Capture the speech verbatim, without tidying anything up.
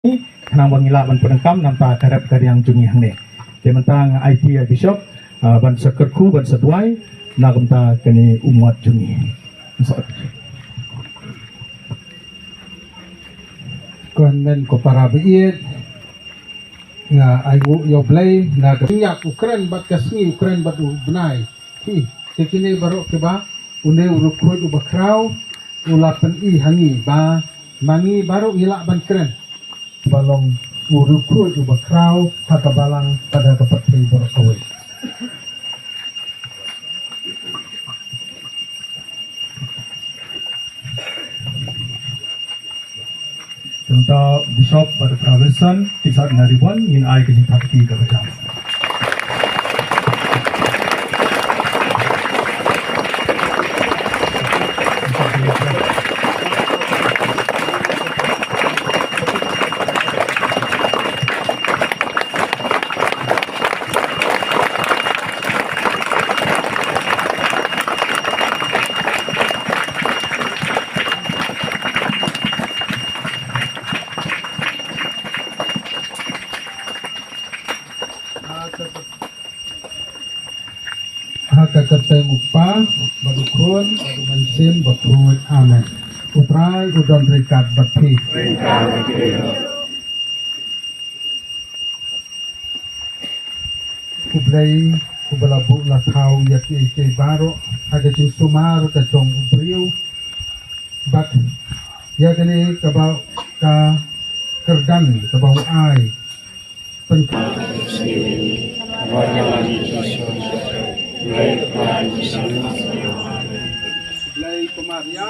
khnang ba ngi lah ban pyndonkam namar ka rep ka riang jong ngi hangne. Te mynta nga ai ïa i Bishop, ah, ban sa kyrkhu, ban sa duwai na ka bynta kane u mot jong ngi. Ko hynmen ko para baieit, nga ainguh ïa U Blei na ka ïap u kren bad ka sngi, u kren bad u bnai. Hi, te kine baroh kiba une u riewkhuid uba khraw u la pyni ha ngi ba ma ngi baroh ngi lah ban kren. Ba long u riewkhuid uba khraw ha ka balang bad ha ka pyrthei baroh kawei. Te mynta Bishop bad Father Wilson kin sa na ribbon, ngin ai ka jingthap kti kaba jam. Ha ka kyrteng u Kpa, bad u Khun, bad u Mynsiem Bakhuid. Amen. U Trai u don ryngkat bad phi. U Blei uba la buh la thaw ïa kiei kiei baroh ha ka jingsumar ka jong u briew, bad ïa kane kaba ka kyrdan kaba u ai. Pyn- Blei Maria.